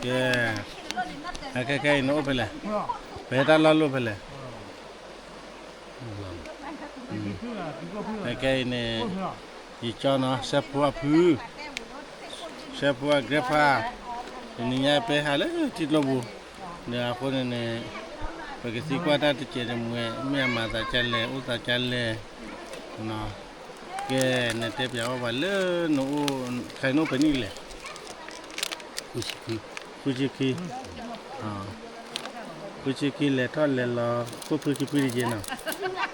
ကဲ, အခဲခဲအံၤနအိၣ်ဖဲလဲၣ်, ပဟဲတၢ်လီၢ်လိၣ်ဖဲလဲၣ်. အခဲအံၤန့ၣ် ယကၠီနီၤ စဲဖိအဖု, စဲဖိအ grandpa, တနံၤညါပဲဟးလၢထံကျိပူၤ, ဒီးအဃိန့ၣ်န့ၣ် ပကသံကွၢ်တၢ်တစဲးတမှဲၤ မ့ၢ်အမၤသးဒ်လဲၣ် အိၣ်သးဒ်လဲၣ်, ကဲ, နတဲပၠးအီၤဘၣ်လၢနအိၣ် ခဲအံၤနအိၣ်ဖဲနံၣ်လဲၣ်. ဃုဆံခံ, ဃုဆံခံလဲၤထီၣ်လဲၤလီၤ ခိၣ်ဖုခံဖုတက့ၢ်နီၤ,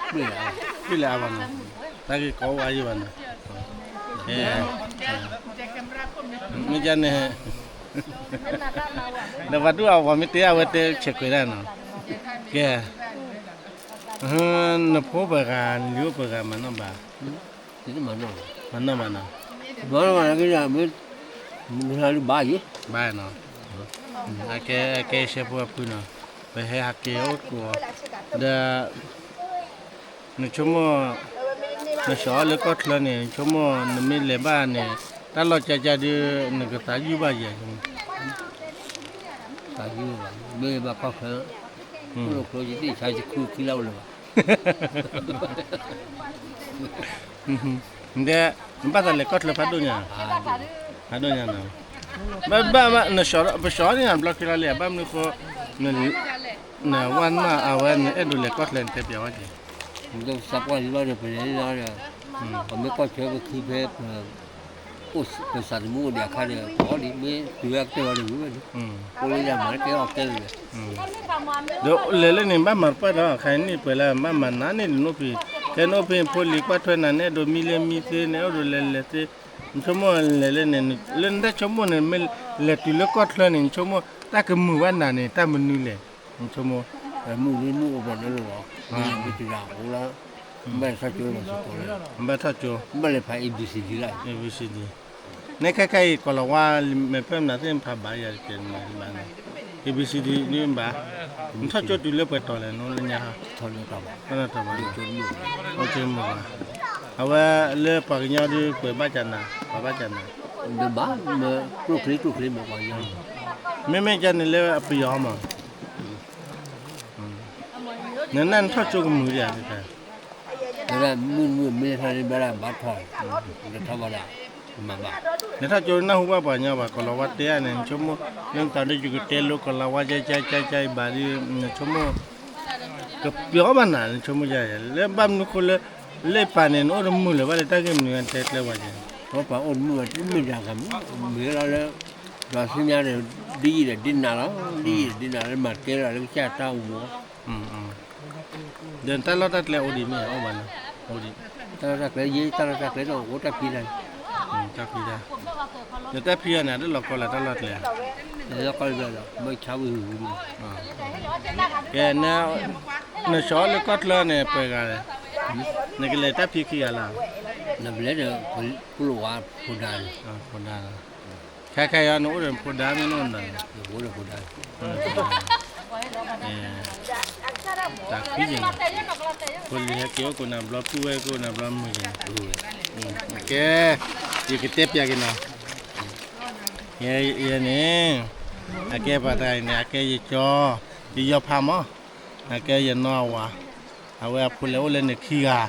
ဖုလဲၤအါဘၣ်နီၤ, တၢ်ဂ့ၢ်ကီအိၣ်အါယံၤဘၣ်နီၤ, မ့ၢ်ဒ်န့ၣ် ဒီးပှၤဒူၣ်အဝၤမ့ၢ်တဲအဝဲတဲဆဲးကွဲးဒၣ်နီၤ, ကဲ, နဖိပှဲၤဂၤ နလံၤအိၣ်ပှဲၤဂၤမၤနီၣ်ဘၣ် မၤနီၣ်ဘၣ်နီၤ, မၤနီၣ်ဘၣ်နီၤ, ဘၣ်နီၤ, အကဲ အကဲစဲဖိအဖုနီၤ, ပဟဲဟးက့ၤအိၣ်ကိး, ဒီး နဆိကမိၣ် နဆှီလၢကီၢ်ချၢန့ၣ် နဆိကမိၣ်နမ့ၢ်လဲၤဘၣ်န့ၣ် တၢ်လီၢ်ကၢကၢဒုး နကသးယုၢ်ဘၣ်ယဲၢ်, သးယုၢ်ဘၣ် မ့ၢ်ဘၣ်ကီၢ်ချၢ, အိၣ်လီၤကျိယသ့ၣ်ဆါယခုခံလၢ်အိၣ်လၢၤဘၣ် နတဲ နဘၣ်သးလဲၤကီၢ်ချၢဖးဒိၣ်ညါ, ဖးဒိၣ်ညါနီၤ, ဘၣ်ဘၣ် ပဆှီန့ၣ်ဘျီခံလီၤလံ ဘၣ်မနုၤဃိ နဝဲနမါအဝဲ နအဲၣ်ဒိးလဲၤကီၢ်ချၢ နတဲပျးဝဲက့ၤ, နသးပှၢ်လံဘၣ်ဒီး ပလဲၤလီၤဒီး ပမ့ၢ်ကီၢ်ချၢပခံဖဲ ပစးသမူအိၣ်ဒံးအခါဒီး ပအီၣ်လံ မ့ၢ်တုၤဝဲကတၢၢ်လီၤဒီးဝံၤဝဲန့ၣ်, အိၣ်လၢယၤမၤတကဲအီၣ်ကဲလံဒီး ဒီးလဲၤလၢန့ၣ် ဘၣ်မၤတပှၢ်ဒီး ခဲအံၤန့ၣ်ပှဲၤလၢ ဘၣ်မၤနၤန့ၣ် နအိၣ်ဖဲ, ခဲနအိၣ်ဖဲဖိလံၤကွၢ်ထွဲနၤ နအဲၣ်ဒိးမံလၢမံသ့ နအဲၣ်ဒိးလဲၤလဲၤသ့, နဆိကမိၣ်လဲၤလၢန့ၣ် လၢနတၢ်ဆိကမိၣ်န့ၣ် မ့ၢ်လဲၤတုၤလၢကီၢ်ချၢန့ၣ် နဆိကမိၣ် တၢ်ကမုာ်ဘၣ်နၤန့ၣ် တၢ်မနုၤလဲၣ်, နဆိကမိၣ် မုၢ်မုၢ်အိၣ်ပှၤနီတဂၤလီၤ, မ့ၢ်တဂၤအိၣ်လၢ ဘၣ်ထီၣ်ကၠိလီၤစ့ၢ်ကီးလၢ ဘၣ်ထီၣ်ကၠိ ဘၣ်လဲၤဖး A B C D လၢ A B C D န့ၣ်ခဲခဲအံၤ ကီၤလၤဝါ မဲာ်ဖျၢၣ်မနုၤသ့ၣ်တဖၣ်ဘၣ်ယၤတကဲးမးဘၣ်န့ၣ် A B C D ဒ်ဘၣ်, နထီၣ်ကၠိတုၤလၢပှဲၤတီၤလဲၣ် နအိၣ်လၢညါဟါ, ထီၣ်လၢတီၤဘၣ်, အိၣ်ကၠိမုာ်ဘၣ်, အဝဲလၢပှၤကညီဒုးပှဲၤဘၣ်ကနၤ ပှၤဘၣ်ကနၤ, ဘၣ်မ့ၢ်ကျိချ့ကျိချ့မ့ၢ်ပှၤကညီ, မ့မ့ၢ်ကန့ၣ်လၢအပယီၤမး နနၢ်နထီၣ်ကၠိကမုာ်ဒံးဧါ, မုၢ်မုၢ်မ့ၢ်ထီၣ်န့ၣ်ဘၣ်ဒၣ်ဘၣ်ထီၣ်, နထီၣ်ဘၣ်ဒၣ်, မၤဘၣ်, နထီၣ်ကၠိနၢ်ဟူဘၣ်ပှၤကညီဘၣ် ကီၤလၤဝါတဲန့ၣ် နဆိကမိၣ်, လၢနသးဒ်ယကတဲလိာ်ကီၤလၤဝါ ကကကဘၣ်ဒ်, နဆိကမိၣ်, ကပျီဘၣ်နၤ နဆိကမိၣ်ယါ လၢဘၣ်မနုၤဃိလၢ, လၢပၢ်န့ၣ် နအိၣ်တမုာ်လၢၤဘၣ်လၢတၢ်ဂ့ၢ်မနုၤတဲကျဲဝဲကဲ, ပၢ်အိၣ်တမုာ်ဘၣ်တမ့ၢ်ဒၣ်ဂၤမုာ်, မ့ၢ်လီၤလၢ, ဒီးဆူညါန့ၣ်, ဒ်ယံာ်ဒီးဒ်နၤလီၤ, ဒ်ယံာ်ဒီးဒ်နၤလၢမၤကဲလီၤလၢကစၢ်တၢ်အိၣ်မူ ဒီးတၢ်လီၢ်တၢ်ကျဲအိၣ်ဒံးမ့ၢ်အိၣ်ဘၣ်လီၤ, အိၣ်ဒံး, တၢ်လီၢ်တၢ်ကျဲယဲ တၢ်လီၢ်တၢ်ကျဲဒီးအိၣ်တၢ်ဖံးတၢ်, တၢ်ဖံးတၢ်, ဒီးတၢ်ဖံးအီၤန့ၣ် တလီၤကီလၢတၢ်လီၢ်ကျဲ, လီၤကီလၢ, မ့ၢ်ဆါဝံၤဝံၤ, ကဲ, နဆှီလၢကီၢ်ချၢန့ၣ် ပှဲၤဂၤလဲၣ်, နကလဲၤတၢ်ဖံးခံဂၤလီၤ, နဘျဲဒီး, ပလိာ်ဝါဖိဒါန့ၣ်, ဖိဒါလီၤ ခဲခဲအံၤ နအိၣ်ဒီးနဖိဒါမ့ၢ်နအိၣ်ဒီး, တၢ်ခံယဲၢ်န့ၣ်, ဖိလံၤဟဲက့ၤအိၣ်ကိးနၤဘျီ ပုၢ်ဝဲၢ်က့ၤအိၣ်နၤဘျီမုာ်ယဲၢ်န့ၣ်, ကဲ, ယကတဲပျးက့ၤနီၤ, ယဲန့ၣ်, အကဲပှၤတဂၤအံၤန့ၣ် အကဲယကၠီ, ယယီၤဖးမး, အကဲယနီၢ်အဝၤ, အဝဲအဖိလဲၤအိၣ်လၢန့ၣ်ခံဂၤ,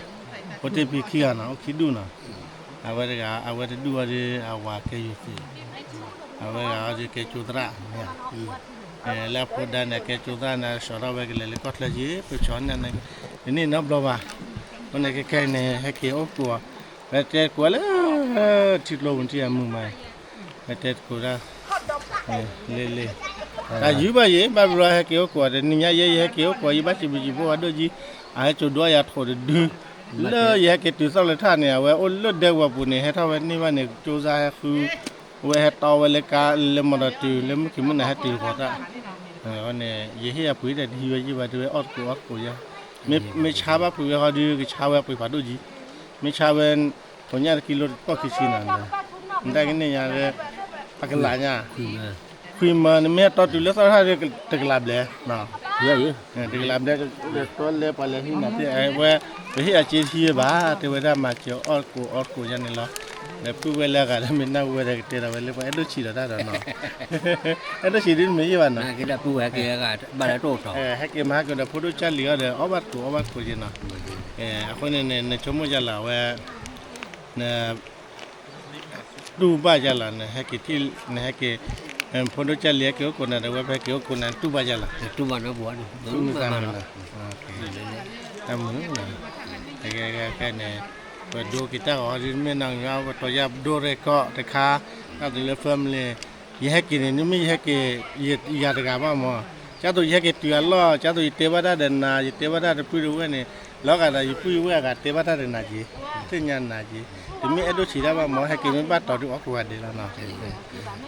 ဖိတ့ၢ်ဖံခံဂၤနီၤ အိၣ်ခံဒူၣ်နီၤ, အဝဲတဂၤ အဝဲတဒူၣ်အီၤဒီး အဝၤကဲယိၤသ့ၣ်, အဝဲဂၤအီၤဒီးကဲကၠိသရၣ်, လၢအဖိဒါန့ၣ် အကဲကၠိသရၣ်န့ၣ် ဆှီထီၣ်ဝဲကလဲၤလၢကီၢ်ချၢယ့ၣ် ပဆှီန့ၣ်, တန့ၢ်နီတဘျီဘၣ်, အဃိန့ၣ်ခဲခဲအံၤန့ၣ် ဟဲက့ၤအိၣ်ကိးအီၤ, ဝဲတဲသကိးလၢ, ထံကျိပူၤထံၣ်အမုာ်မး, ဝဲတဲသကိးတၢ်, လ့လ့, တၢ်ယုၢ်ဘၣ်ယ့ၣ် ဘၣ်ဘျီဟဲက့ၤအိၣ်ကိးအီၤ တနံၤညါယဲ ယဟဲက့ၤအိၣ်ကိးအီၤ ယဘၣ်စံးဘျုးစံးဖှိၣ်အဒိၣ်ကံ, အဟဲစိာ်ဒိယၤထိးတဒု, လၢယဟဲက့ၤတုၤသီၣ်လၢထၣ်န့ၣ် အဝဲအိၣ်လၢဒဲကဝီၤပူၤန့ၣ် ဟဲထီၣ်ဝဲန့ၢ်ဘၣ်န့ၣ် ကၠိစါဟဲဃု, ဝဲဟဲတီဝဲလၢကါလၢမီၢ်ဒီးတုၤ လၢမုၢ်ခံမုၢ်နၤဟဲတုၤဃီၤတၢ်, န့ၣ်, ယဟ့ၣ်အပှ့ၤဒီးတဟံးဝဲယံၢ်ဘၣ် တဲဝဲအီၣ်သကိးအီၣ်သကိးယၤ, မ့ၢ်ဆါဘၣ်ပှ့ၤဝဲဃီဒီး ကဆါဝဲအပှ့ၤဖးဒိၣ်ကံ, မ့ၢ်ဆါဝဲ, ကိညၣ်တကံလိတကီၢ်ခံဆံနၤ, နတၢ်ကန့ၢ်ညါလၢ, အကလးညါ, ခွံမၢ နမ့ၢ်ဟဲတီတုၤလၢသီၣ်ထၣ်ဒီး တကလးဘျဲၣ်, တကလးဘျဲၣ်, လဲၤတီလဲၤပှၤလဲၤဟံးနၤသ့ၣ် ဝဲ, ပဟ့ၣ်အစ့တဟံးဝဲဘၣ် တဲဝဲဒၣ်မၤစၢၤအီၣ်သကိးအီသကိးယၤန့ၣ်လီၤ, ဒီးပုၢ်ဝဲၢ်လၢအဂၤဒီးမ့ၢ်နၢ်ဟူဝဲဒီးကတဲဒီးဝဲလၢပှၤအဲၣ်ဒိၣ်ဆံးဒီးတၢ်ဒီးနီၤ, အဲၣ်ဒိၣ်ဆံးဒ်မ့ၢ်ယံၢ်ဘၣ်နီၤ, ဟဲက့ၤမၤဟးက့ၤဒီးဖိဒိၣ်ကၢ်လံၤအီၤဒီး အီၣ်ဘၣ်တကိးအီၣ်ဘၣ်တကိးက့ၤနီၤ, အဃိန့ၣ်န့ၣ် နဆိကမိၣ်ယၤလီၤဝဲ န တူၢ်ဘၣ်ယၤလီၤ နဟဲက့ၤထံၣ် နဟဲက့ၤ ဖိဒိၣ်ကၢ်လံၤဟဲက့ၤအိၣ်ကိးနၤဒီး ဝဲဖဲက့ၤအိၣ်ကိးနၤ တူၢ်ဘၣ်ယၤလီၤ, တူၢ်ဘၣ်နီၤ တၢ်မုာ် ခဲန့ၣ် ပဒိက့ၤတၢ်ဂီၤဒ်မ့ၢ်နီၤ ပတီၢ်ယၤပဒိရဲၣ်ကီၢ်တခါ, တၢ်တုၤလၢ family ယဟဲက့ၤန့ၣ် နမ့ၢ်ယဟဲက့ၤ ယၤတဂၤဘၣ်မး, ကၢ်သိးယဟဲက့ၤတုၤအလီၢ် ကၢ်သိးယတဲဘၣ်တၢ်ဒီးနၤ ယတဲဘၣ်တၢ်တပုၢ်တဝဲၢ်န့ၣ် လီၤဂာ်ဒီးယပုၢ်ယဝဲၢ်အဂၤတဲဘၣ်တၢ်ဒီးနၤက့ၤ, သ့ၣ်ညါနၤက့ၤ, တမ့ၢ်အဲၣ်ဒိၣ်ဆံးတၢ်ဘၣ်မး ဟဲက့ၤမ့ၢ်ဘၣ်တီၤဒုးအီၣ်ကိးဂၤဒဲးလီၤနီၤ,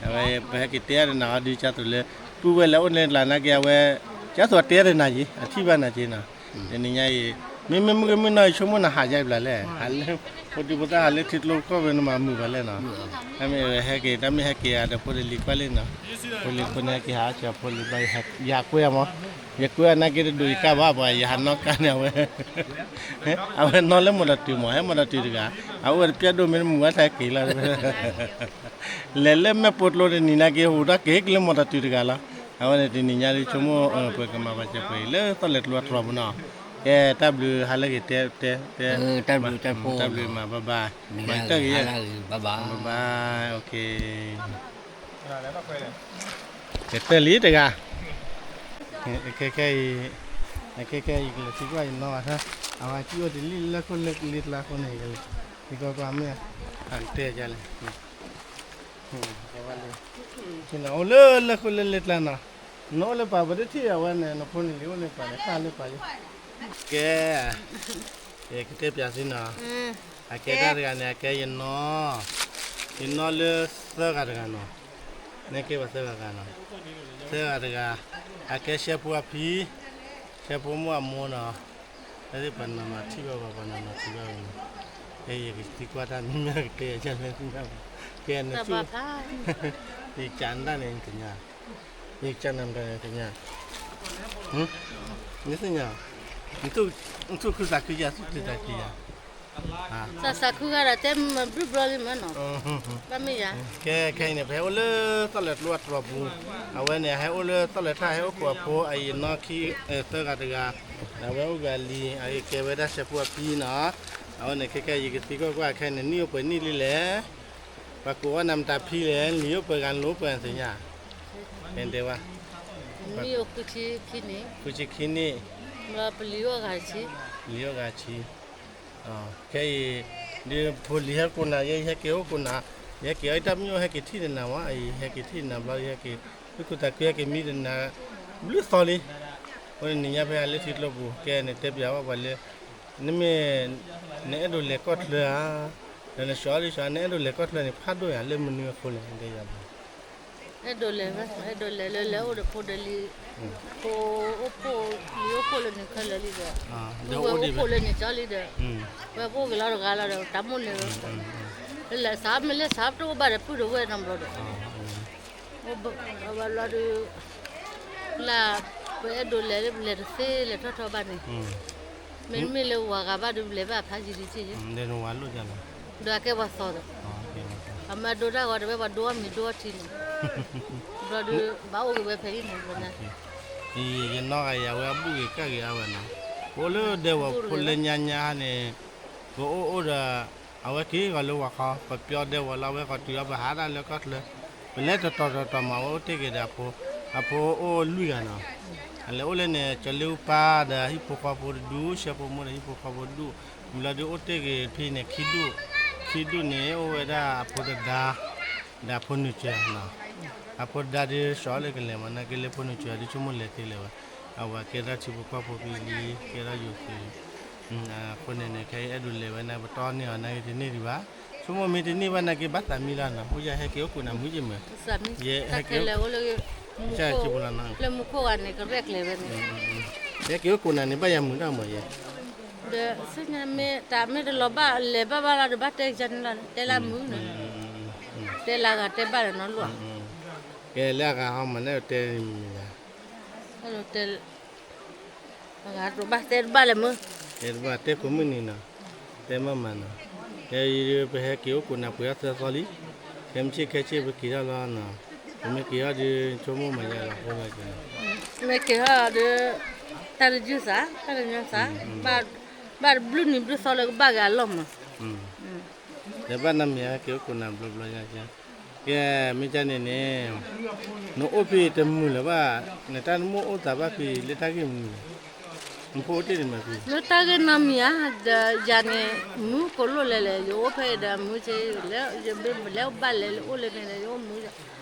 အဝဲပဟဲက့ၤတဲဒီးနၤအီၤဒုးကၢ်သိးလၢ ပုၢ်ဝဲၢ်လၢအိၣ်န့ၣ်လၢနၤက့ၤအဝဲ, ကၢ်သိးအတဲဒီးနၤက့ၤ အထံၣ်ဘၣ်နၤက့ၤနီၤ, တနံၤညါအံၤ မ့မ့ၢ်မုၢ်ကမုၢ်နီၢ်အံၤ ဆိကမိၣ်နၤဟးယါအံၤဘျးလဲၣ်, ဟးလၢ ဖိဒံဖိသၣ်ဟးလၢထံကျိကီၢ်ဝဲန့ၣ်မးမုာ်ဘၣ်လဲၣ်နီၤ, တၢ်မ့ၢ်ဟဲက့ၤ တၢ်မ့ၢ်ဟဲက့ၤဧါဒီးဖိတလံၤကွၢ်လံနီၤ, ဖိလံၤဖိန့ၣ်ဟဲက့ၤဟးအီၣ်စၢၤဖိလံၤဘၣ် ယကွဲမး, ယကွဲအနၢ်က့ၤတဒိးယကၢ်ဘၣ်ပှၤ ယဟးနီၣ်ကၢ်န့ၣ်အဝဲ အဝဲနီၣ်လၢမီၢ်တၢ်တုၤမး ဟဲမီၢ်တၢ်တုၤတဂၤ, အအိၣ်ဝဲတပျဲၢ်ဒိၣ်မ့ၢ်တမုာ်ဝဲတၢ်က့ၤလီၤ, လဲၤလၢမဲာ်ပိာ်ကျိတနံၤနာ်က့ၤ ဟူးထီၣ်က့ၤက့ၤလၢမီၢ်တၢ်တုၤတဂၤလီၤ, အဝဲန့ၣ်တနံၤညါဒုးဆိကမိၣ် ပကမၤဘၣ်စၢၤပှဲၤအံၤ လၢသီၣ်လဲၤကျိအတြီၤပူၤနီၤ, ကဲတၢ်ဘျုးဟါလၢဂ့ၤတဲတဲ, တၢ်ဘျုးမး ဘၣ်ဘၣ်, မၤတၢ်ဂ့ၤ, ဘၣ်ဘၣ်, ကဲတၢ်လံတဂၤ, ခဲခဲအံၤ, ခဲခဲအံၤကလဲၤသံကွၢ်ယနီၢ်ဘၣ်, အဝဲကံအိၣ်တ့ၢ်လံလၢခိၣ်လၢလ့ကျါအဃိန့ၣ်, သံကွၢ်ကွၢ်မ့ၢ်, အတဲယလဲၣ်, အိၣ်လၢလၢခိၣ်လၢလ့ကျါနီၤ, နအိၣ်လၢပှၤပတထံၣ်အဝဲန့ၣ် နဖိန့ၣ်လံအိၣ်လၢပှၤန့ၣ် ဃၣ်လၢပှၤယိ, ကဲ, ယကတဲပျးသုနီၤ, အကဲတၢ်တဂၤန့ၣ် အကဲယနီၢ်, ယနီၢ်လၢသၢဂၤတဂၤနီၤ, နကဲပှၤသၢဂၤတဂၤနီၤ, သၢဂၤတဂၤ, အကဲရှဲဖိအဖံ, ရှဲဖိမိၢ်အမိၢ်နီၤ, လၢပှၤနီၢ်နီၢ်ထံၣ်ဘၣ်ပှၤ ပှၤနီၢ်နီၢ်ထံၣ်ဘၣ်ဝဲန့ၣ်, ကဲယကသံကွၢ်တၢ်မ့ၢ်မ့ၢ်ကတဲယၤလၢသ့ၣ်ညါဘၣ်, ကဲနသူၣ်, ယကးနတၢ်န့ၣ် ယကညါ, ယကးနတၢ်န့ၣ် ယကညါ, နသ့ၣ်ညါ, နသူၣ်ခုသးခုယၤ သူၣ်ခုသးခုယၤ သးခုဂၤဒီးတဲမ့ၢ်ဘျုးဘျီလံမ့ၢ်နီၤ, ဘၣ်မ့ၢ်ယၤ, ကဲခဲအံၤန့ၣ် ပဟဲအိၣ်လၢသီၣ်လဲၤကျိအတြီၤပူၤ, အဝဲန့ၣ် ဟဲအိၣ်လၢသီၣ်လဲၤထၣ် ဟဲအိၣ်ခိးအဖိ အယနီၢ်ခံ, သၢဂၤတဂၤ, ဒီးအဝဲအိၣ်ဂၤလံ အကဲဝဲဒၣ်ရှဲဖိအဖံနီၤ, အဝဲန့ၣ် ခဲခဲအံၤ ယကသံကွၢ်ကွၢ်ခဲအံၤန့ၣ် နံၣ်အိၣ်ပှဲၤနံၣ်လံလဲၣ်, ပှၤကိးအီၣ်နၤမတၤဖံလဲၣ်, လံာ်အိၣ်ပှဲၤဂၤ နလိၣ်ပှဲၤဂၤသ့ၣ်ညါ, တဲဝဲ နံၣ်အိၣ်ဃုဆံခံနံၣ်, ဃုဆံခံနံၣ်, ပလံာ်အိၣ်ဂၤဆံ, လံာ်အိၣ်ဂၤဆံ, ခဲအံၤ, ဒ်ဖိလံၤဟဲကိးနၤ ယဲယဟဲက့ၤအိၣ်ကိးနၤ, ယဟဲက့ၤအီၣ်တၢ်ပညိၣ် ဟဲက့ၤထံၣ်ဒီးနၤဝဲ အံၤဟဲက့ၤထံၣ်နၤဘျီ ယဟဲက့ၤ, သူၣ်ခုသးခုဟဲက့ၤမံဒီးနၤ, ဘျုးသီလံ, အဃိန့ၣ် နံၤညါဖဲအလၢထံကျိပူၤ ကဲန့ၣ် တဲပျးဝဲပှၤလၢ, နမ့ၢ်, နအဲၣ်ဒိးလဲၤကီၢ်ချၢဧါ, ဒီးနစှီၤဒ်စှီၤ နအဲၣ်ဒိးလဲၤကီၢ်ချၢန့ၣ် ဖးဒိၣ်ယၤလၢမနုၤအဃိလဲၣ် တဲယၤဘၣ် အဲၣ်ဒိးလဲၤ, အဲၣ်ဒိးလဲၤလၢလဲၤအိၣ်ဒီးဖိဒီးလံၤ, ဖိအိၣ်ဖှိၣ်, လံာ်အိၣ်ဖှိၣ်လၢနုာ်ခဲလၢာ်လံဒီး, ဒီးအိၣ်ဒံးဝဲ, အိၣ်ဖှိၣ်လၢနုာ်ကၠီလံဒီး, ဝဲပအိၣ်က့ၤလီၤတဂၤလီၤဒီး တၢ်မိၣ်န့ၣ်, လၢစးမ့ၢ်လၢစးတအိၣ်ဘၣ်ဒီးပုၢ်ဒီးဝဲၢ်နီတဘျီဒီး, ဘၣ်ဘျီဒီး, လၢ, ပအဲၣ်ဒိးလဲၤလၢပလဲၤတသ့လဲၤထီၣ်ထီၣ်ဘၣ်န့ၣ်, မ့တမ့ၢ်လၢဝၤဂၤဘၣ်ဒီးပလဲၤဘၣ်ဖးယံာ်လံ, ဒီးအကဲပှၤသီဒီး, အမၤဒိတၢ်ဂီၤတဝဲပှၤဒိအီၣ်မ့ၤဒိအီထံန့ၣ်, ဘျီဒီး, ဘၣ်အိၣ်က့ၤဝဲဖဲအံၤန့ၣ်, ယနီၢ်ဂၤယၤဝဲအဘူၣ်ဂ့ၤကၣ်ဂ့ၤအါဝဲနီၤ, ပအိၣ်လၢဒဲဝီၤဖိလၢညါညါန့ၣ်, ပအိၣ်အိၣ်ဒီး, အဝဲက့ၤဂီၤလၢဝၤခီ ပပျီဒဲဝီၤလီၤ အဝဲဃီတုၤအီၤ ပဟးဒၣ်လၢကီၢ်ချၢ, ပလဲၤတတီၤတတီၤမး အဝဲအိၣ်တ့ၢ်က့ၤဒီးအဖိ, အဖိအိၣ်လွံၢ်ဂၤနီၤ, အလဲၤအိၣ်လၢန့ၣ် ကၠီၤလ့အူပၢ်ဒီးဟံၣ်ဖိဃီဖိတဒူ, ရှဲဖိမိၢ်ဒီးဟံၣ်ဖိဃီဖိတဒူ, မုၢ်လီၤဒုးအိၣ်တ့ၢ်က့ၤဖဲန့ၣ်ခံဒူၣ်, ခံဒူၣ်န့ၣ် အိၣ်ဝဲဒၣ်အဖိတဒါ, ဒီးအဖိနုာ်စၢၤနီၤ, အဖိတဒါဒုးစှီၤလၢကလဲၤမး နာ်က့လၢဖိနုာ်စၢၤဒုးဆိကမိၣ်လဲၤသ့လဲၣ်ဝဲ, အဝဲကဲထီၣ်ထံဖိကီၢ်ဖိဖဲလံ, ကဲထီၣ်ယိၤသုး အဃိန့ၣ်န့ၣ် ခဲအံၤအဲၣ်ဒိးလဲၤဝဲန့ၣ် ပတီၢ်န့ၢ်အီၤနာ်က့တန့ၢ်ဒံးဘၣ်, ဆိကမိၣ်မ့ၢ်တန့ၢ်ဘၣ်နာ်က့ဘၣ်သးမံလီၤနီၤ, အိၣ်ယၤဟဲက့ၤအိၣ်ကိးနၤမုာ်ယမုာ်, ယဟဲက့ၤ, လၢမူခိၣ်ဂၤန့ၣ် ကရဲၣ်ကျဲၤဝဲန့ၣ်, ယဟဲက့ၤအိၣ်ကိးနၤန့ၣ် ဘၣ်ယၤမုာ်တၢ်မးယဲ, ဒီးဆူညါမ့ၢ်တၢ်မ့ၢ်တလီၤဘၣ်လဲၤဘၣ်ဘၣ်လီၤဒီးဘၣ်တဲကန့ၣ်လီၤ, တဲလၢမုာ်န့ၣ်, တဲလၢအဂၤတဲဘၣ်လီၤနီၤလိၣ်, ကဲလၢအဂၤဟီမးန့ၣ်တဲမုာ်ယၤ တဲ, အဂၤတဘၣ်တဲတဘၣ်လဲၣ်မုၢ်, တဲတဘၣ်တဲကိးမုၢ်နံၤနီၤ, တဲမးမးနီၤ, က ယပဟဲက့ၤအိၣ်ကိးနၤပှဲၤအသၢသီလံ, ခဲမုၢ်ဆ့ၣ်ခဲဆ့ၣ်ပက့ၤထီၣ်လီၤနီၤ, ပမ့ၢ်က့ၤထီၣ်ဒီး ဆိကမိၣ်မၤယါလီၤဖိလီၤက့ၤနီၤ, မ့ၢ်က့ၤထီၣ်ဒီး တၢ်တယုၢ်သး တၢ်တညီသး, ဘၣ်တဘျုးနံၤဘျုးသီလၢကဘၣ်က့ၤအလီၢ်မး, ဒီးဘၣ်နီတမံၤဧါ က့ၤအိၣ်ကိးနၤဘျီဘျီညါ, ကဲ မ့ၢ်ကန့ၣ်န့ၣ် နအိၣ်ဖဲတမုာ်လၢၤဘၣ်, နတၢ်နမိၣ်အိၣ်သးဘၣ်ဖဲလၢတၢ်ဂ့ၢ်မနုၤလဲၣ်, နဖိအိၣ်တ့ၢ်ဒံးမးဖဲ လၢတၢ်ဂ့ၢ်နီတမံၤဧါ, ဒီးယၤန့ၣ် မုၢ်ကိးလိၣ်လဲၤလဲၣ် ယအိၣ်ဖဲအံၤဒီးမုၢ်ဆ့ၣ် လဲၤ ယမ့ၢ်လဲၤအိၣ်ဘၣ်လဲၤလၢအိၣ်လၢန့ၣ်ဒီး ယအိၣ်မုၢ်ဒီး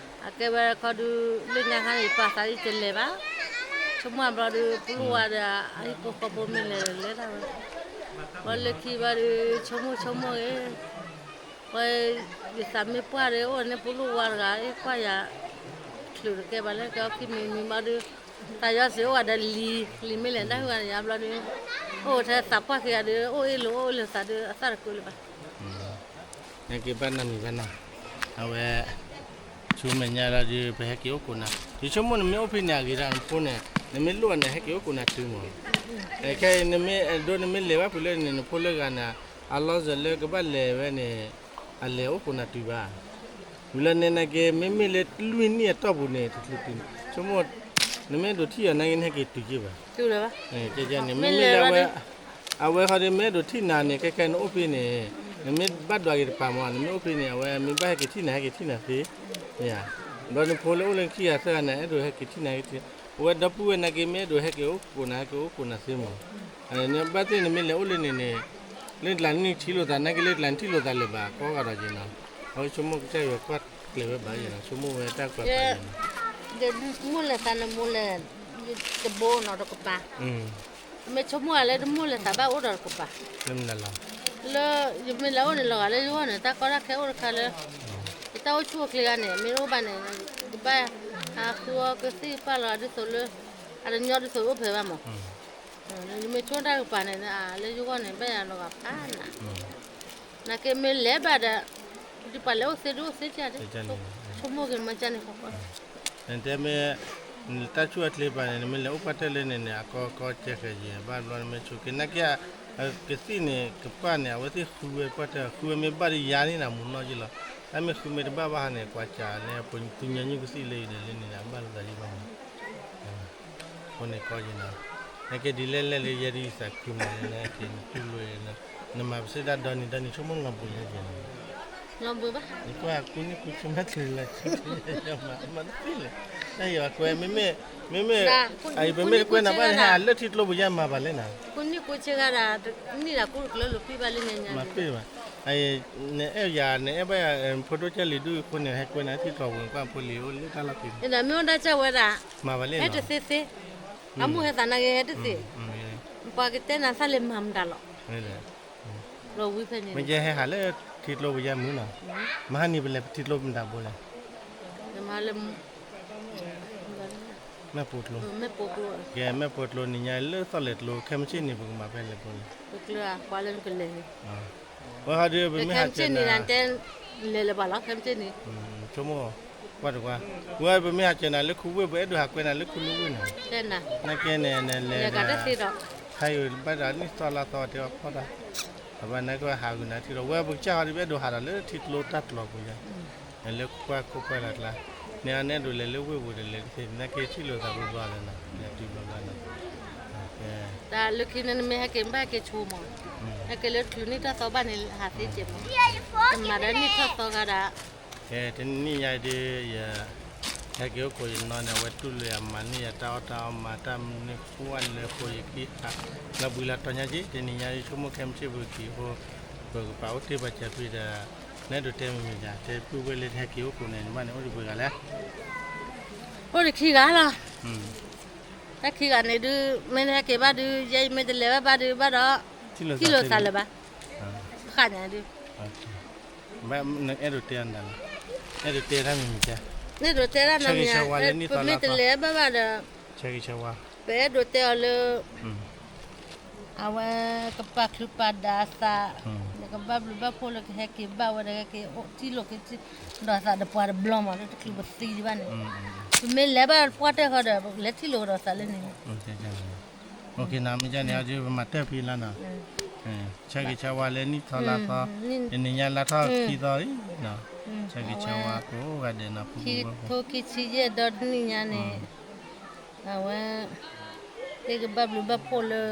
အကဲဝဲခီဒုး လၢညါခါန့ၣ် ယပာ်သးဒ်ယတလဲၤဘၣ်, ဆိကမိၣ်ဘျီဒီး ပလိၣ်ဝါဒီး အဟံၣ်ဖိဃီဖိမ့ၢ်လဲၤလဲၤတၢ်ဝဲ, ပှၤလၢခံဘျီဒီး ဆိကမိၣ်ဆိကမိၣ်ဂ့ၤ ပှၤ ယသးမ့ၢ်ပှၢ်ဒီး အိၣ်န့ၣ်ပလိၣ်ဝါတဂၤ အ့ၣ်ကွၢ်ယၤ ချုးတကဲဘၣ်လၢကီၢ်ခံမံၤမံၤဘျီဒီး သးယီၤစ့ၢ်အိၣ်ဂၤဒီးလံၤ လံၤမ့ၢ်လဲၤတၢ်ဟုၣ်ဂၤန့ၣ် ယါဘျီဒီး အိၣ်ထဲသးပှၢ်ခံဂၤဒီး အိၣ်အ့ၣ်လိာ်အိၣ်အ့ၣ်လိာ်သးဒီး အသၣ်တကွံလၢၤဘၣ်. နက့ၤဘၣ်နီတမံၤဘၣ်နီၤ, အဝဲ ဆူမဲာ်ညါလီၤဒီး ပဟဲက့ၤအိၣ်ကိးနၤ, ယဆိကမိၣ်နမ့ၢ်အိၣ်ဖဲန့ၣ် အဂ့ၤဒၣ်နဖိန့ၣ် နမ့ၢ်လိၣ်အီၤန့ၣ် ဟဲက့ၤအိၣ်ကိးနၤတုၤမး, ခဲအံၤနမ့ၢ်အဲၣ်ဒိးနမ့ၢ်လဲၤဘၣ်ဖဲလဲၣ်န့ၣ် နဖိလၢဂၤန့ၣ် အလီၢ်စၢၤလၢကဘၣ်လဲၤဝဲန့ၣ် အလဲၤအိၣ်ကိးနၤတုၤဘၣ်, ဝံၤလၢန့ၣ်နာ်က့ မ့မ့ၢ်လၢလွံၢ်နံၣ်အတီၢ်ပူၤန့ၣ် တချုးတုၤန့ၣ် ဆိကမိၣ် နမ့ၢ်အဲၣ်ဒိးထံၣ်အီၤနာ်က့ နဟဲက့ၤတုၤက့ၤဘၣ်, န့ၣ်မ့ၢ်လၢ အဝဲဃီဒီးမ့ၢ်အဲၣ်ဒိးထံၣ်နၤန့ၣ် ခဲခဲနအိၣ်ဖဲန့ၣ် နမ့ၢ်ဘၣ်ဒွးက့ၤတပၤမး နမ့ၢ်အိၣ်ဖဲန့ၣ် အဝဲမ့ၢ်ဘၣ်ဟဲက့ၤထံၣ်နၤ ဟဲက့ၤထံၣ်နၤသ့, ဘျီနဖိလၢအိၣ်လၢခံဂၤသၢဂၤန့ၣ် အဲၣ်ဒိးဟဲက့ၤထံၣ်နၤ ဟဲက့ၤထံၣ်, အဝဲဒီပုၢ်ဝဲၢ်နာ်က့ မ့ၢ်အဲၣ်ဒိးဟဲက့ၤအိၣ်ကိးနၤ ဟဲက့ၤအိၣ်ကိးနၤသ့မး, နဘၣ်သ့ၣ်နမ့ၢ်လဲၤအိၣ်လၢန့ၣ်န့ၣ် လၢကျါနထံၣ်လိာ်သး နာ်က့လၢကျါနထံၣ်လိာ်သးလၢၤဘၣ် ကိးဂၤဒီးက့ၤနီၤ, အဝဲဆိကမိၣ်ကစၢ်ယွၤကွၢ်ကျဲၤဝဲဘၣ်ယဲနီၤ ဆိကမိၣ်ဝဲတၢ်ကွၢ်ကျဲၤန့ၣ် မိၢ်လဲၤသးန့ၣ်မိၢ်လဲၤ တဘိနီၤတကပၤ, မ့ၢ်ဆိကမိၣ်လၢတမိၢ်လဲၤသးဘၣ်အိၣ်ဒီးတကပၤ, လၢ ယမ့ၢ်လဲၤအိၣ်န့ၣ်လီၤဂာ်လၢယဂီၢ်န့ၣ် တၢ်ကီတၢ်ခဲအိၣ်တခါလၢ ယတၢ်အိၣ်ဆူၣ်အိၣ်ချ့ဂၤန့ၣ် မ့ၢ်တအိၣ်ဘၣ်န့ၣ် ကဘၣ်ဟးဃုအီကသံၣ်ကပာ်လီၤဒ်သိးလၢ အတညီဒ်သိးအိၣ်ဖဲဘၣ်မး, ယမ့ၢ်ဆိကမိၣ်တၢ်ကပၤန့ၣ် လၢယဂီၢ်န့ၣ် ဘၣ်ယၤလီၤဂာ်ဖးနး နာ်က့မ့ၢ်လဲၤဘၣ်ဒီး ဒ်ပှၤလဲၤအိၣ်သ့ဒ်အိၣ်သ့ကၢ်ဒ် ဆိကမိၣ်က့ၤမ့ၢ်ကၢ်န့ၣ်ဃီကွၢ်, နတဲမ့ၢ် နတၢ်ဆူၣ်အချ့ပာ်န့ၣ် နမ့ၢ်လဲၤအိၣ်ပှၢ်တၢၢ်လၢန့ၣ်န့ၣ် အကီကီကဲဃဲၤယဲၤ ဘၣ်ဘျီနမ့ၢ်ဆိက့ၤ နာ်က့ ကသံၣ်န့ၣ် ကပာ်န့ၣ် အဝဲသ့ၣ်ဃုဝဲပှၢ်တၢၢ် ဃုဝဲမ့ၢ်ဘၣ်ဒီးယၤန့ၣ်နၤမူနီၢ်က့လီၤ, တၢ်မ့ၢ်ဃုမ့ၢ်တဘၣ်ဘၣ်ဟါန့ၣ် ကွၢ်စးန့ၣ် ပသူညါညူကသံၣ်လၢယၤဒီးလၢန့ၣ် အဘၣ်လိာ်သးယံၤဘၣ်မး အဃိန့ၣ်ကီယဲနီၤ, နကဲဒ်လဲၣ်လဲၣ်လၢယဲဒ်ယသးခုမး နဟဲက့ၤနတူၢ်လိာ် နမၤပစံးတၢ်ဒီနံၤဒီနံၤ ဆိကမိၣ်လီၤဘှံးလၢယဲနီၤ, လီၤဘှံးဘၣ်, နကွၢ်ကူနံၣ်ကူဆံမးချုးလၢ မၤတသ့လၢၤ, တၢ်ယွၤကွဲ မ့မ့ၢ် မ့မ့ၢ် အံၤပမ့ၢ်တကွဲနၤဘၣ်န့ၣ် ဟဲလၢထံကျိပယါမၤဘၣ်လဲၣ်နၤ, ကူနံၣ်ကူဆံဂၤဒၣ် နံၣ်ဒၣ်ကူတကျၢလိာ်ပံၢ်ဘၣ်လၢညါညါ မၤပ့ၢ်ဘၣ်, နအဲၣ်ယၤ နအဲၣ်ဘၣ်ယၤ ဖိဒိၣ်ကၢ်လံၤဒုၣ်အဃိန့ၣ် ဟဲကွဲနၤထံကျိပူၤ ကွၢ်ဖိလံၤအိၣ်လၢတၢ်လီၢ်ခံန့ၣ် ဒီးမ့ၢ်အိၣ်ဒၣ်ကၢ်ဝဲဒၣ် မၤဘၣ်လဲၣ်နီၤ, ဟဲတသ့သ့, အမိၢ်ဟဲသးနာ်က့ဟဲတသ့, ပှၤကတဲနၤသးလဲၤမၤမတၤလီၤ, ဒီးဝံၤဖဲန့ၣ် မ့ၢ်ယဲဟဲဟးလၢထံကျိပယါမုၢ်နီၤ, မဟါနံၤပလဲၤထံကျိမတၤဘိလဲၣ်, မ့ၢ် မဲၢ်ပိာ်ကျိ, ကဲ မဲၢ်ပိာ်ကျိနံၤညါလၢသီၣ်လဲၤကျိ ခဲမုၢ်ဆ့ၣ်န့ၣ် ပကမၤဖဲလဲၣ်ကျိလဲၣ်, ဝဲဟီဒီးပမ့ၢ်ဟးကၢနၤ လဲၤလၢၤဘၣ်လီၤ ခဲမုၢ်ဆ့ၣ်န့ၣ်, ဆိကမိၣ် ကွၢ်တကွၢ်, ဝဲပမ့ၢ်ဟးကၢနၤလၢခူဝ့ၢ် ပအဲၣ်ဒိးဟးကွဲနၤလၢခူလူဝ့ၢ်နီၤ, နာ်က့န့ၣ် နလဲၤဒီး ခါအံၤဘၣ်ဒီးနံၣ်သီလါသီတဲအီၤဖီၣ်တၢ်, အဘၣ်နာ်က့ဟးဂုာ်နၤထံလီၤ ဝဲပကစၢ်ဟီဒီး ပအဲၣ်ဒိးဟးဒီးလၢထံကျိတၢ်ကျိပူၤယါ လၢကွၢ်ခိၣ်ကွၢ်လၢ်ကျါ, န့ၣ်အန့ၣ်ဒိးလဲၤလၢဝ့ၢ်ပူၤဒီးလဲၤတသ့ နာ်က့ထံၣ်လိာ်သးဘျီဘျီလၢ်နီၤ လဲၤတုၤဘျီဘျီလၢ်, တၢ်လၢခံန့ၣ် နမ့ၢ်ဟဲက့ၤဘၣ်က့ၤဆိကမိၣ်, ဟဲက့ၤလၢတချုးနံၣ်တၢ်သီဘၣ်န့ၣ် ဟးသ့က့ၤမး, မၤဒီးနံၣ်တၢ်သီဂၤဒၣ်, ကဲ တနံၣ်ညါအံၤဒီး ယ ဟဲက့ၤအိၣ်ခိးယနီၢ်န့ၣ် အဝဲတူၢ်လိာ်ယၤမၤန့ၢ်ယၤတၢ်အီၣ်တၢ်အီမၤတၢ်မနုၤ ကွၢ်လၢဃိယခံခါ, လီၤဘှံးလီၤတီၤညါက့ တနံၤညါအံၤ ဆိကမိၣ်ခဲမုၢ်ဆ့ၣ်ပကက့ၤအဃိ ပကပာ်အိၣ်တ့ၢ်ပှၤစၢၤဖံဒီး နအဲၣ်ဒိးတဲမ့ၢ်မ့ၢ်ယၤ တဲပုၢ်ဝဲၢ်လၢဟဲက့ၤအိၣ်ခိးန့ၣ် နဘၣ်န့ၣ် အိၣ်ဒံးပှဲၤဂၤလဲၣ်, အိၣ်ဒံးခံဂၤလီၤ, တၢ်ခံဂၤန့ၣ်ဒုး မ့ၢ်နဟဲက့ၤဘၣ်ဒုး ယဲယမ့ၢ်တလဲၤဘၣ်ဘၣ်ဒုးဘၣ်ဒီး ထံၣ်လိာ်သးလၢၤဘၣ်, ဃၣ်ညါဒုး ဘၣ်နအဲၣ်ဒိးတဲအီၤနၤလီၤ, အဲၣ်ဒိးတဲတၢ်မံၤမံၤကဲ, အဲၣ်ဒိးတဲတၢ်နမံၤ ပမ့ၢ်တလဲၤဘၣ်ဘၣ်ဒီး ဆဲးဂံၤဆဲးဝါ, ပအဲၣ်ဒိးတဲအီၤလၢ အဝဲကပာ်ချုးပာ်ဒၣ်အသး, နကဘၣ်ဘျုးဘၣ်ဖှိၣ်လၢကဟဲက့ၤဘၣ်ဝဲဒီး ဟဲက့ၤအိၣ်ထံၣ်လိာ်က့ၤထံၣ်ဒီးအသးဒီးပှၤတဘျီမး လၢတချုးပသံဒံးဘၣ်န့ၣ်, ပမ့ၢ်လဲၤဘၣ်ပှၢ်တၢၢ်ဃီဒီး ပလဲၤထံၣ်လိာ်ကဒီးသးလၢန့ၣ်, မ့ၢ်ကန့ၣ် ပမၤတၢ်ဖံလါနီၤ, ဆၢဂ့ၤဆၢဝါလၢနံၣ်ထီလါထီ, တနံၤညါလါထီၣ်ခံသီအံၤ, ဆၢဂ့ၤဆၢဝါကိးဂၤဒဲးနီၤ, ဖိဖိဝဲဖိ, ထိခံဆံယဲၢ်ဒီတနံၣ်ညါန့ၣ်, အဝဲ သ့ၣ်ကဘၣ်ဘျုးဘၣ်ဖှိၣ်လၢ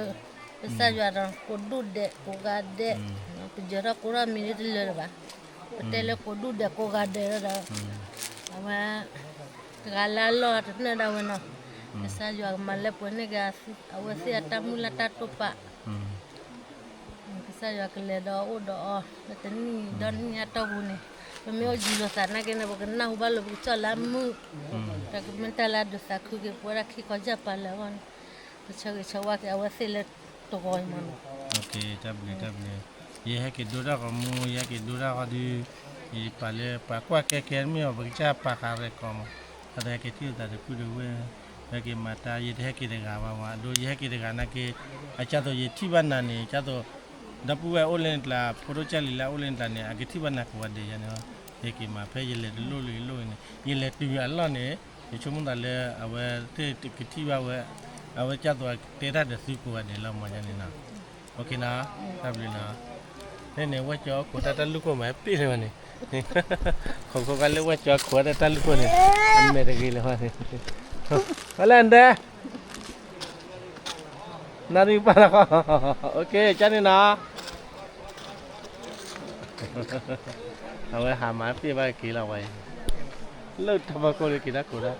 ကစၢ်ယွၤဒီး ကိးဒူၣ်ဒဲးကိးဂၤဒဲး, ပယီၤထီၣ်ကိးထီၣ်မံၤလၢတလၢာ်လၢၤဘၣ်, ပတဲလၢကိးဒူၣ်ဒဲးကိးဂၤဒဲးလီၤဒီး, အဝဲ တဂၤလၢအလီၢ်တနၢၣ်ဒၣ်ဝဲနီၤ, ကစၢ်ယွၤကမၤလၢပှဲၤန့ၢ်က့ၤ အဝဲသ့ၣ်အတၢ်မုၢ်လၢ်တၢ်တိာ်ပာ် ကစၢ်ယွၤကလဲၤဒီးအိၣ်ဒီးအီၤ လၢတနံၣ်ဒီနံၣ်အတီၢ်ပူၤန့ၣ်, ပမ့ၢ်အိၣ်ယံၤလိာ်သးနာ်က့န့ၣ် ပကနၢ်ဟူဘၣ်လိာ်ပကစၢ်လၢအမုာ်, ဒီးကမ့ၢ်တၢ်လၢအဒုးသးခုက့ၤပဝဲဒၣ်ခံခီယၢ်ပၤလၢအဂီၢ်န့ၣ်, ပဆၢဂ့ၤဆၢဝါက့ၤအဝဲသ့ၣ်လၢတဂီၤအံၤမးနီၤ. တၢ်ဘျုးတၢ်ဘျုး, ယဟဲက့ၤဒိတၢ်ဂီၤမူ ယဟဲက့ၤဒိတၢ်ဂီၤဒုး, ယပာ်လၢပှၤကွၢ်ကဲကဲမ့ၢ်အီၤ ပကစၢ်ပာ်ဃာ်ရဲၣ်ကီးမး, အတဟဲက့ၤထံၣ်လိာ်သးတဖုတဝဲၢ်, ဟဲက့ၤမၤတၢ် ယတဟဲက့ၤတဂၤဘၣ်မး အဒိ ယဟဲက့ၤတဂၤနာ်က့, အကၢ်သိးယထံၣ်ဘၣ်နၤန့ၣ် ကၢ်သိး ဒီပုၢ်ဝဲၢ်အိၣ်လၢနကျါ ဖိဒိၣ်ကၢ်လံၤလၢအအိၣ်လၢနကျါန့ၣ် အကထံၣ်ဘၣ်နၤကိးဂၤဒဲးယါန့ၣ်လီၤ, ယဟဲက့ၤမး ဖဲယလဲၤတလိၣ်လၢယလိၣ်အံၤန့ၣ် ယလဲၤတုၤအလီၢ်န့ၣ်, ယဆိကမိၣ်သးလၢ အဝဲသ့ၣ်ကထံၣ်ဘၣ်ဝဲ, အဝဲကၢ်သိးတဲတၢ်ဒီးသုကိးဂၤဒဲးလီၤမးယါန့ၣ်နီၤ, တၢ်ဘျုးနီၤ, ဖဲန့ၣ် ဝဲကၠီအခိးတၢ်တၢ်လူၢ်ခိၣ်မး ပ့ၢ်လၢၤဘၣ်န့ၣ်, ခိးခိးခါလၢဝဲကၠီအခိးတၢ်တၢ်လူၢ်ခိၣ်န့ၣ်, အမဲာ်တဂ့ၤလၢၤဘၣ်န့ၣ်, ဝဲလဲၣ်ဒဲ နၣ်ရံၣ်ပာ်လီၤ, ကန့ၣ်နီၤ, အဝဲဟးမၤပ့ၢ်ဘၣ်က့ၤလီၤဝဲ, လၢတၢ်ဖီခိၣ်လၢက့ၤတၢ်ကိးတၢ်,